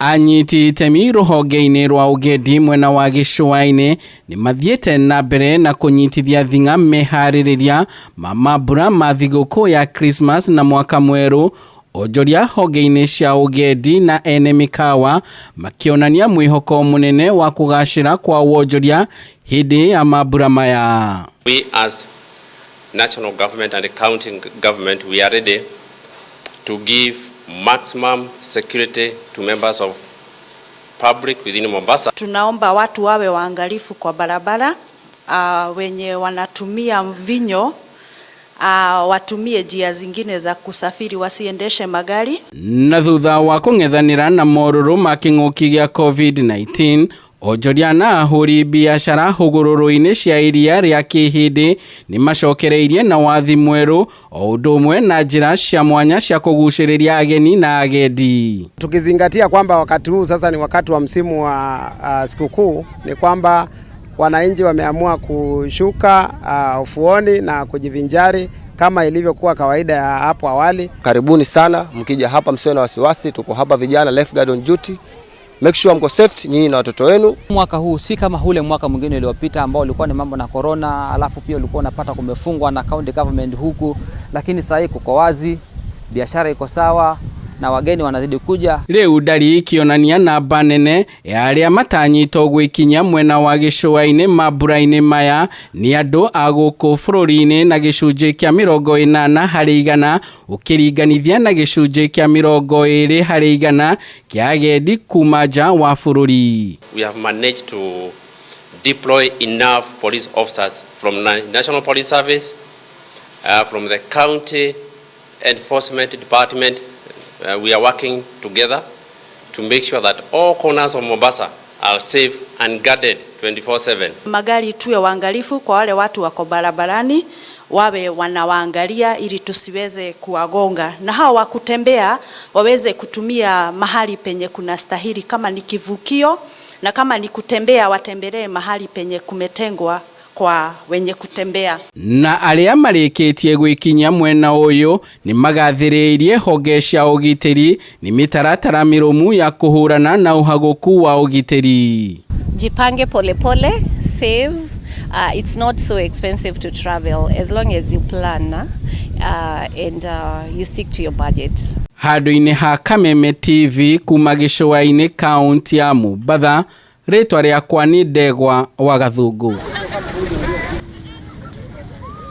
Anyiti itemi rũhonge-inĩ rwa ũgendi mwena wa gĩcũa-inĩ nĩ mathiĩte na mbere na kũnyitithia thing'a meharĩrĩria ma mambura ma thigũkũ ya Christmas na mwaka mwerũ. Onjoria honge-inĩ cia ũgendi na ene mĩkawa makĩonania mwĩhoko mũnene wa kũgacĩra kwa wonjoria hĩndĩ ya mambura maya. We as national government and the county government, we are ready to give maximum security to members of public within Mombasa. Tunaomba watu wawe waangalifu kwa barabara, wenye wanatumia mvinyo watumie njia zingine za kusafiri, wasiendeshe magari. Na thutha wa kũng'ethanĩra na morũrũ ma kĩng'ũki gĩa COVID-19, onjoria na ahũri biacara hũgũrũrũ-inĩ cia iria rĩa Kĩhĩndĩ nĩ macokereirie na wathi mwerũ o ũndũ ũmwe na njĩra cia mwanya cia kũgucĩrĩria ageni na agendi. Tukizingatia kwamba wakati huu sasa ni wakati wa msimu wa sikukuu, ni kwamba wananchi wameamua kushuka ufuoni na kujivinjari kama ilivyokuwa kawaida ya hapo awali. Karibuni sana, mkija hapa msiwe na wasiwasi, tuko hapa vijana lifeguard on duty. Make sure mko safe nyinyi na watoto wenu. Mwaka huu si kama ule mwaka mwingine uliopita ambao ulikuwa ni mambo na corona, alafu pia ulikuwa unapata kumefungwa na county government huku, lakini sasa hii kuko wazi, biashara iko sawa na wageni wanazidi kuja. Rĩu ndari ikĩonania namba nene ya arĩa matanyĩtwo gwĩkinyia mwena wa gĩcũa-inĩ mambura-inĩ maya nĩ andũ a gũkũ bũrũri-inĩ na gĩcunjĩ kĩa 80% ũkĩringanithia na gĩcunjĩ kĩa 20% kĩa agendi kuma nja wa bũrũri. We have managed to deploy enough police officers from National Police Service, from the county enforcement department. We are working together to make sure that all corners of Mombasa are safe and guarded 24/7. Magari tuwe waangalifu kwa wale watu wako barabarani, wawe wanawaangalia ili tusiweze kuwagonga, na hao wa kutembea waweze kutumia mahali penye kuna stahili, kama ni kivukio na kama ni kutembea watembelee mahali penye kumetengwa kwa wenye kutembea. Na arĩa marĩkĩtie gwĩkinyia mwena ũyũ nĩ magathĩrĩirie honge cia ũgitĩri nĩ mĩtaratara mĩrũmu ya kũhũrana na ũhagũku wa ũgitĩri. Jipange polepole, save. It's not so expensive to travel as long as you plan and you stick to your budget. Handũ-inĩ ha Kameme TV kuma gĩcũa-inĩ kaunti ya Mombatha, rĩtwa rĩakwa nĩ Ndegwa wa Gathungu.